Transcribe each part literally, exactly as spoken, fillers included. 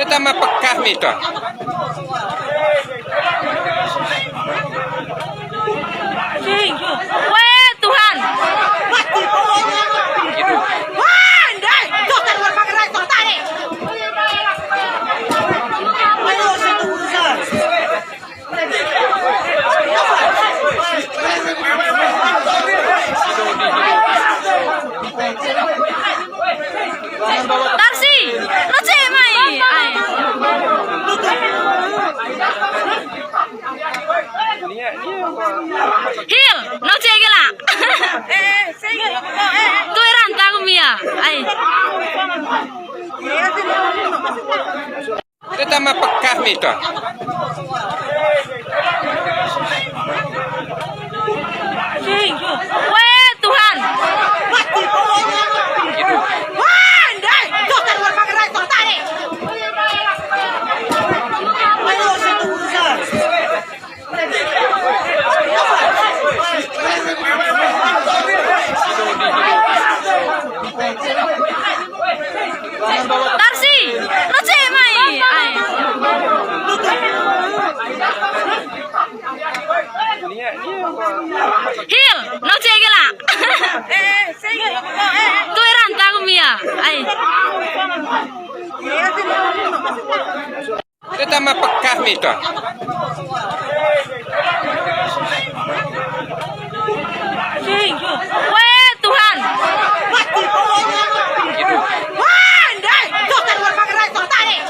Pertama pekah mi to. Weh, Tuhan. Wah, ndai. Tuh, kan, luar pagar, tuh, tarik. Tarsi, no ce mai. Ai. Hil, no ce gila. Tuh rantang mia. Ai. Pertama pekah mi to. Weh, Tuhan. Wah, ndai. Tuh, kan, luar pagar, tuh, tarik. Tarsi, no ce mai. Ai. Hil, no ce gila. Tuh rantang mia. Ai. Pertama pekah mi to. Weh, Tuhan. Wah, ndai. Tuh, kan, luar pagar, tuh, tarik.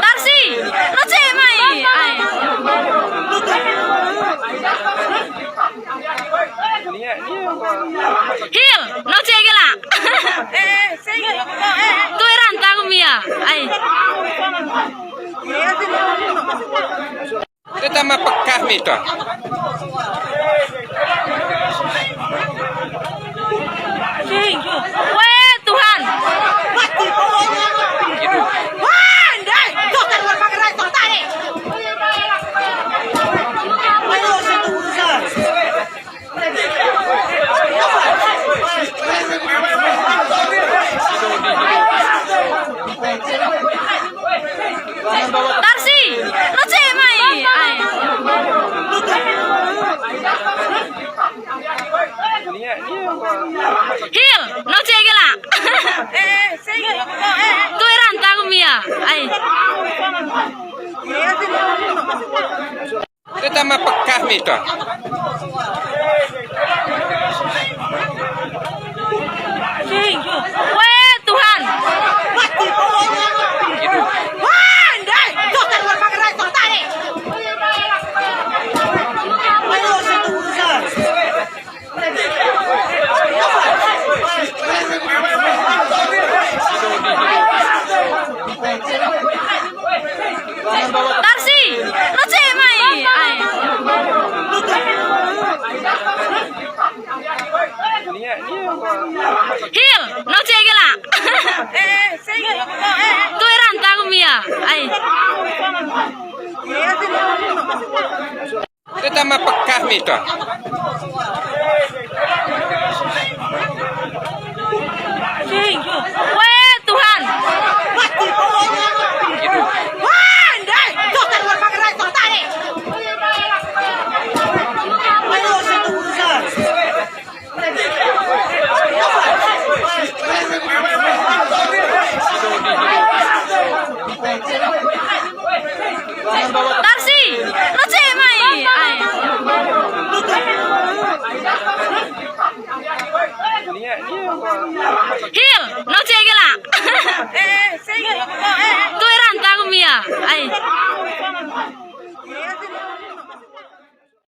Tarsi, no ce mai. Ai. Hil, no ce gila. Tuh rantang mia. Ai. Pertama pekah mi to. Weh, Tuhan. Wah, ndai. Tuh, kan, luar pagar, tuh, tarik. Tarsi, no ce mai. Ai. Hil, no ce gila. Tuh rantang mia. Ai. Pertama pekah mi to. Weh, Tuhan. Wah, ndai. Tuh, kan, luar pagar, tuh, tarik. Tarsi, no ce mai. Ai. Hil, no ce gila. Tuh rantang mia. Ai. Pertama pekah mi to. Weh, Tuhan. Wah, ndai. Tuh, kan, luar pagar, tuh, tarik. Tarsi, no ce mai. Ai. Hil, no ce gila. Tuh rantang mia. Ai.